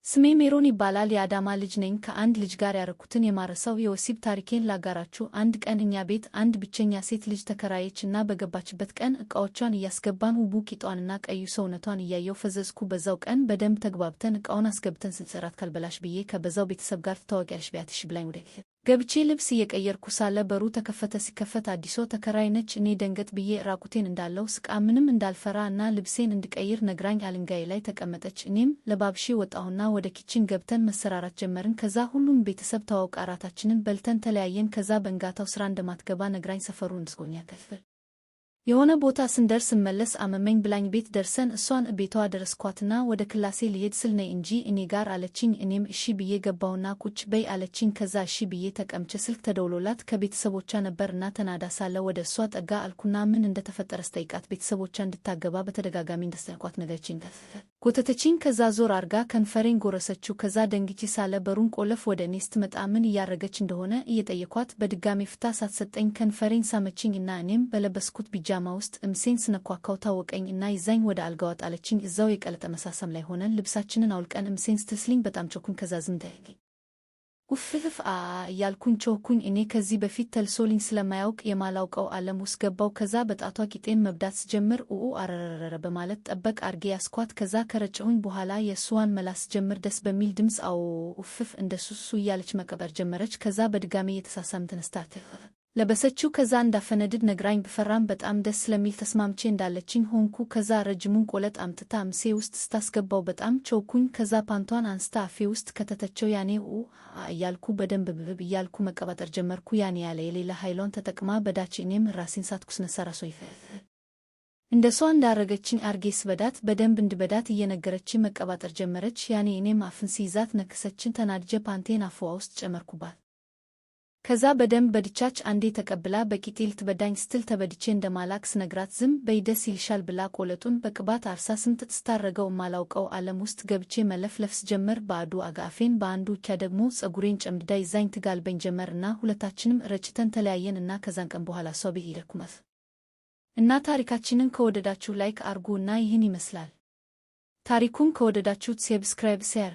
ስሜ ሜሮን ይባላል። የአዳማ ልጅ ነኝ። ከአንድ ልጅ ጋር ያረኩትን የማረሳው የወሲብ ታሪኬን ላጋራችሁ። አንድ ቀን እኛ ቤት አንድ ብቸኛ ሴት ልጅ ተከራየች እና በገባችበት ቀን እቃዎቿን እያስገባን ውቡ ቂጧንና ቀዩ ሰውነቷን እያየው ፈዘዝኩ። በዛው ቀን በደንብ ተግባብተን እቃውን አስገብተን ስንሰራት ካልበላሽ ብዬ ከበዛው ቤተሰብ ጋር ትታወቂያለሽ ቢያት እሺ ብላኝ ወደ ገብቼ ልብስ እየቀየርኩ ሳለ በሩ ተከፈተ። ሲከፈት አዲሷ ተከራይ ነች። እኔ ደንገጥ ብዬ ራቁቴን እንዳለው ስቃ ምንም እንዳልፈራ እና ልብሴን እንድቀይር ነግራኝ አልንጋዬ ላይ ተቀመጠች። እኔም ለባብሼ ወጣሁና ወደ kitchen ገብተን መሰራራት ጀመርን። ከዛ ሁሉም ቤተሰብ ተዋውቃ እራታችንን በልተን ተለያየን። ከዛ በንጋታው ስራ እንደማትገባ ነግራኝ ሰፈሩን እንድትጎበኝ ከፍል የሆነ ቦታ ስንደርስ ስመለስ አመመኝ ብላኝ ቤት ደርሰን እሷን ቤቷ ደረስኳትና ወደ ክላሴ ልሄድ ስል ነይ እንጂ እኔ ጋር አለችኝ። እኔም እሺ ብዬ ገባውና ቁጭ በይ አለችኝ። ከዛ እሺ ብዬ ተቀምቼ ስልክ ተደውሎላት ከቤተሰቦቿ ነበርና ተናዳ ሳለ ወደ እሷ ጠጋ አልኩና ምን እንደተፈጠረ ስጠይቃት ቤተሰቦቿ እንድታገባ በተደጋጋሚ እንዳስጠነቀቋት ነገረችኝ። ጎተተችኝ። ከዛ ዞር አርጋ ከንፈሬን ጎረሰችው። ከዛ ደንግጬ ሳለ በሩን ቆለፍ ወደ እኔ ስትመጣ ምን እያረገች እንደሆነ እየጠየኳት በድጋሜ ፍታ ሳትሰጠኝ ከንፈሬን ሳመችኝ እና እኔም በለበስኩት ቢጃማ ውስጥ እምሴን ስነኳካው ታወቀኝ እና ይዛኝ ወደ አልጋዋ ጣለችኝ። እዛው የቀለጠ መሳሳም ላይ ሆነን ልብሳችንን አውልቀን እምሴን ስትስልኝ በጣም ጮኩኝ። ከዛ ዝም ውፍፍፍ አ እያልኩኝ ጮኩኝ። እኔ ከዚህ በፊት ተልሶልኝ ስለማያውቅ የማላውቀው ዓለም ውስጥ ገባው። ከዛ በጣቷ ቂጤን መብዳት ስጀምር ኡኡ አረረረረ በማለት ጠበቅ አርጌ ያስኳት። ከዛ ከረጨሁኝ በኋላ የእሱዋን መላስ ጀምር ደስ በሚል ድምፅ አዎ ውፍፍ እንደ ሱሱ እያለች መቀበር ጀመረች። ከዛ በድጋሜ እየተሳሳም ተነስታ ለበሰችው። ከዛ እንዳፈነድድ ነግራኝ ብፈራም በጣም ደስ ስለሚል ተስማምቼ እንዳለችኝ ሆንኩ። ከዛ ረጅሙን ቆለጥ አምጥታ እምሴ ውስጥ ስታስገባው በጣም ቾኩኝ። ከዛ ፓንቷን አንስታ አፌ ውስጥ ከተተቸው። ያኔ ኡ እያልኩ በደንብ ብብብ እያልኩ መቀባጠር ጀመርኩ። ያኔ ያለ የሌላ ኃይሏን ተጠቅማ በዳች። እኔም ራሴን ሳትኩ ስነሳ ራሷ እንደሷ እንዳረገችኝ አርጌ ስበዳት በደንብ እንድበዳት እየነገረችኝ መቀባጠር ጀመረች። ያኔ እኔም አፍን ሲይዛት ነክሰችን። ተናድጄ ፓንቴን አፍዋ ውስጥ ጨመርኩባት። ከዛ በደንብ በድቻች አንዴ ተቀብላ በቂጤ ልትበዳኝ ስትል ተበድቼ እንደማላቅ ስነግራት ዝም በይ ደስ ይልሻል ብላ ቆለጡን በቅባት አርሳ ስምጥጥ ስታረገው እማላውቀው ዓለም ውስጥ ገብቼ መለፍለፍ ስጀምር በአዱ አጋፌን በአንዱ እኪያ ደግሞ ጸጉሬን ጨምድዳ ይዛኝ ትጋልበኝ ጀመር እና ሁለታችንም ረጭተን ተለያየን እና ከዛን ቀን በኋላ እሷ ቤት ሄድኩ። እና ታሪካችንን ከወደዳችሁ like አርጉ እና ይህን ይመስላል። ታሪኩን ከወደዳችሁት subscribe፣ share